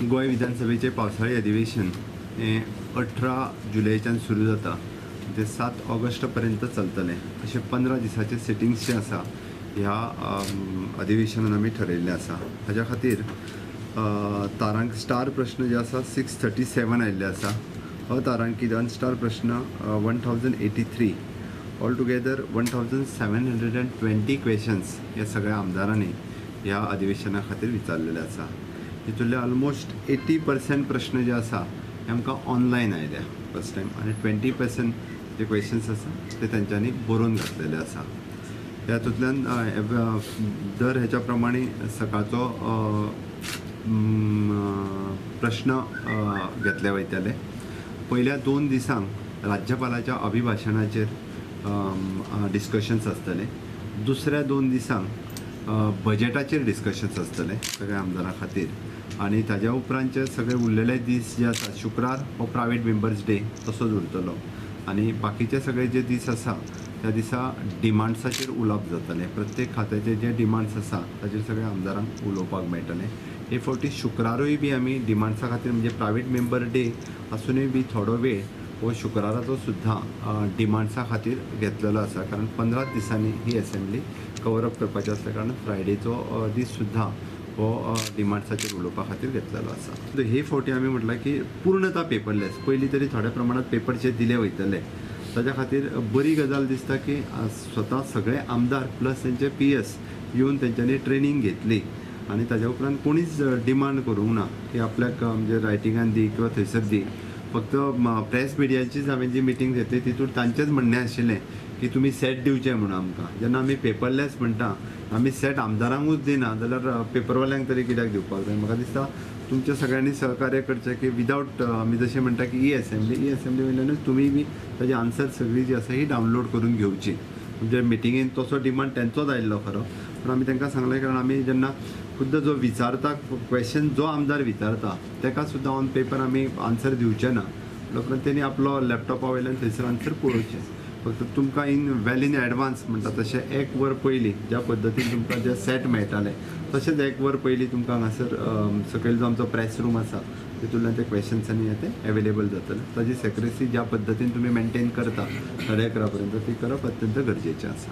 गोंय विधानसभेचें पावसाळी अधिवेशन हें 18 जुलयच्यान सुरू जाता ते 7 ऑगस्ट पर्यंत चलतलें. अशें 15 दिसाचे सिटिंग्स जे आसा ह्या अधिवेशनान आमी ठरयल्लें आसा. हाज्या खातीर तारांक स्टार प्रश्न जे आसा 637 आयिल्ले आसा. अतारांकीत अनस्टार प्रश्न 1083, ऑल टुगेदर 1720 क्वेशन्स ह्या सगळ्या आमदारांनी ह्या अधिवेशना खातीर विचारलेले आसा. हितूंतले ऑलमोस्ट 80% प्रश्न जे आसा हे आमकां ऑनलायन आयल्या फर्स्ट टायम आनी 20% जे क्वेशन्स आसा ते तेंच्यांनी बरोवन घातलेले आसा. हातूंतल्यान दर हेच्या प्रमाणे सकाळचो प्रश्न घेतले वयतले. पयल्या 2 दिसांक राज्यपालाच्या अभिभाशणाचेर डिस्कशन्स आसतले. दुसऱ्या 2 दिसांक बजेटाचेर डिस्कशन्स आसतले सगळ्या आमदारां खातीर. आनी ताज्या उपरांतचे सगळे उरलेले दीस जे आसा, शुक्रार हो प्रायवेट मेंबर्स डे तसोच उरतलो आनी बाकीचे सगळे जे दीस आसा त्या दिसा डिमांड्साचेर उलोवप जातलें. प्रत्येक खात्याचे जे डिमांड्स आसा ताचेर सगळ्या आमदारांक उलोवपाक मेळटलें. हे फावटी शुक्रारूय बी आमी डिमांड्सा खातीर म्हणजे प्रायवेट मेंबर डे आसुनूय बी थोडो वेळ हो शुक्राराचो सुद्दां डिमांड्सा खातीर घेतलेलो आसा, कारण 15 दिसांनी ही एसेंब्ली कवर अप करपाची आसल्या कारणान फ्रायडेचो दीस सुद्दां हो डिमांड्साचेर उलोवपा खातीर घेतलेलो आसा. हे फावटी आमी म्हटलां की पूर्णता पेपरलेस, पयलीं तरी थोड्या प्रमाणांत पेपर जे दिले वयतले ताज्या खातीर बरी गजाल दिसता की स्वता सगळे आमदार प्लस तेंचे PS येवन तेंच्यांनी ट्रेनींग घेतली आनी ताज्या उपरांत कोणीच डिमांड करूंक ना की आपल्याक म्हणजे रायटिंगान दी किंवा थंयसर दी. फक्त प्रेस मिडियाचीच हांवें जी मिटींग घेतली तितून तांचेंच म्हणणें आशिल्लें की तुमी सेट दिवचें म्हणून आमकां. जेन्ना आमी पेपरलेस म्हणटा आमी सेट आमदारांकूच दिना जाल्यार पेपरवाल्यांक तरी कित्याक दिवपाक जाय. म्हाका दिसता तुमच्या सगळ्यांनी सहकार्य करचें की विदावट आमी जशें म्हणटा की ई एसेंब्ली वयल्यानूच तुमी बी ताजी आन्सर सगळी जी आसा ही डावनलोड करून घेवची. म्हणजे मिटिंगेन तसो डिमांड तेंचोच आयिल्लो खरो, पूण आमी तांकां सांगलें कारण आमी जेन्ना खुद्द जो विचारता क्वेशन जो आमदार विचारता ताका सुद्दां ऑन पेपर आमी आन्सर दिवचे ना, उपरांत तेणी आपलो लॅपटॉपा वयल्यान थंयसर आन्सर पळोवचें. फक्त तुमकां इन वेल इन एडवान्स म्हणटा तशें 1 वर पयलीं ज्या पद्दतीन तुमकां जे सेट मेळटाले तशेंच 1 वर पयलीं तुमकां हांगासर सकयल जो आमचो प्रेस रूम आसा तितूंतल्यान ते क्वेशन्स आनी ते एवेलेबल जातले. ताजी सेक्रेसी ज्या पद्दतीन तुमी मेनटेन करता 11:30 पर्यंत ती करप अत्यंत गरजेचें आसा.